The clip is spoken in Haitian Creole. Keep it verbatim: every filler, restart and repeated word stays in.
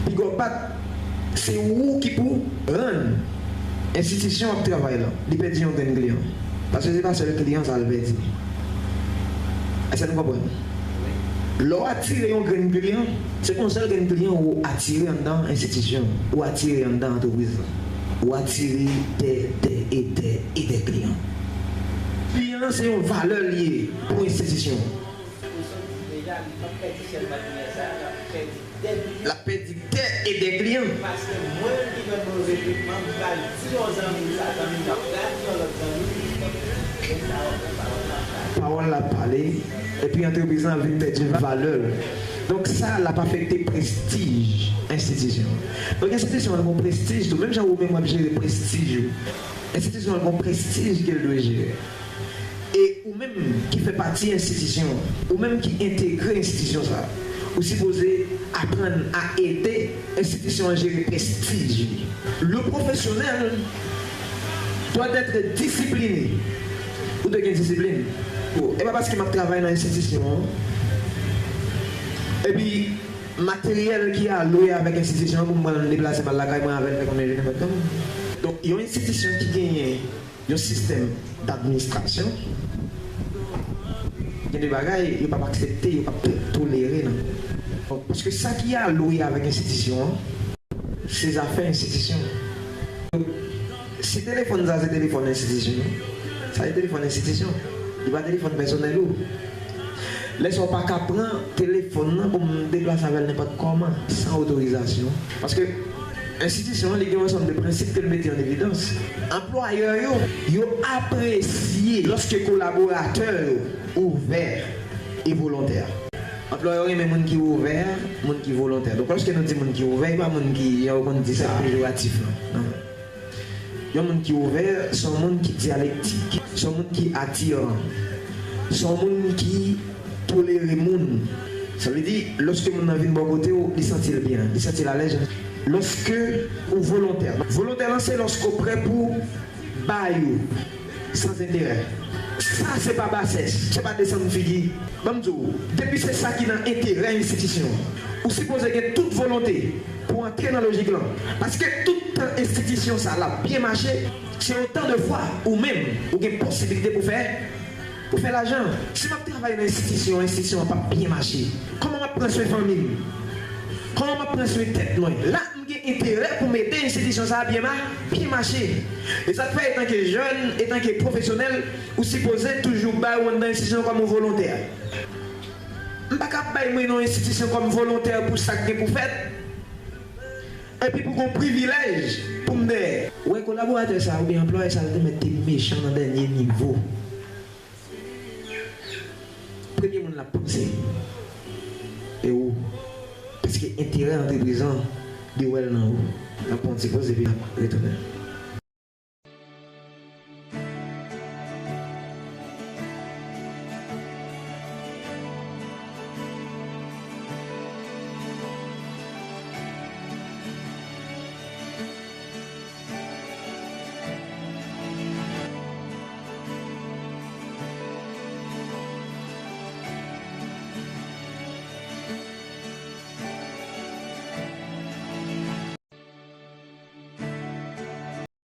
Big up Bat, se ou ki pou rann enstitisyon w ap travay la, li pèdi yon grenn kliyan. Paske se pa sèl kliyan sa l pèdi. Èske nou konprann? Lè w atire yon grenn kliyan, se pa yon sèl grenn kliyan ou atire anndan enstitisyon, ou atire anndan antrepriz la. Ou atire dè, dè, e dè, e dè kliyan. Kliyan an se yon valè li ye pou enstitisyon. Deja, li p ap pèdi sèlman kliyan sa, l ap pèdi dè kliyan. L ap pèdi dè e dè kliyan. Paske mwen ki jwenn move tretman, m pral di yon zanmi m sa, zanmi m nan pral di yon lòt zanmi m, donk, se sa w ap fè, pawòl la ap pale. Pawòl la ap pale, epi antrepriz lan vin pèdi valè l. Donk, sa l ap afekte prestij enstitisyon an. Donk, enstitisyon an gon prestij tou, menm jan ou menm w ap jere prestij ou. Enstitisyon an gon prestij ke l dwe jere. E ou menm ki fè pati enstitisyon an, ou menm ki entegre enstitisyon sa a, ou sipoze aprann a ede enstitisyon an jere prestij li. Le professionnel doit être discipliné. Ou dwe gen disiplin. Bon, e pa paske m ap travay nan enstitisyon an, epi materyèl ki alwe avèk enstitisyon an pou m pran l deplase m al lakay mwen avè l, fè konbyen jounen m ap tann. Donk, yon enstitisyon ki genyen yon sistèm d'administration, gen de bagay yo p ap aksepte, yo p ap tolere nan. Bon, paske sa ki alwe avèk enstitisyon an, se zafè enstitisyon. Si telefòn sa se telefòn enstitisyon, sa se telefòn enstitisyon. Li pa telefòn pèsonèl ou. Lè sa w pa ka pran telefòn nan pou m deplase avè l nenpòt kòman, san otorizasyon. Paske enstitisyon an, li gen yon ansanm de prensip ke l mete an evidans. Anplwayè yo, yo apresye lòske kolaboratè yo ouvè e volontè. Anplwayè yo renmen moun ki ouvè, moun ki volontè. Donk, lòske nou di moun ki ouvè, e pa moun ki, jan yo konn di sa, pejoratif, non. Non. Yon moun ki ouvè, se yon moun ki dyalektik, se yon moun ki atiran, se yon moun ki tolere moun. Sa vle di, lòske moun nan vin bò kote w, li santi l byen, li santi l alèz. Lòske ou volontè. Volontè lan, se lòske w prè pou ba yo, san enterè. Sa se pa basès, se pa desann figi. Ban m di w, depi se sa ki nan enterè enstitisyon an, ou sipoze gen tout volonte pou antre nan lojik lan. Paske tout tan enstitisyon sa l ap byen mache, se otan de fwa ou menm ou gen posibilite pou fè, pou fè lajan. Si m ap travay nan enstitisyon, enstitisyon an p ap byen mache, kòman m ap pran swen fanmi m? Kòman m ap pran swen tèt mwen? La, m gen enterè pou m ede enstitisyon sa a byen ma-, byen mache. E sa k fè, etanke jèn, etanke pwofesyonèl, ou sipoze toujou bay ou anndan enstitisyon kòm yon volontè. M pa ka ap bay mwen nan yon enstitisyon kòm volontè pou sa k gen pou fèt, epi pou gon privilèj pou m dèyè. Ou wè kolaboratè sa a oubyen anplwayè sa a, l te mèt te mechan nan dènye nivo. Premye moun l ap panse, e ou. Paske enterè antrepriz lan, li wè l nan ou. N ap pran yon ti poz epi n ap retounen.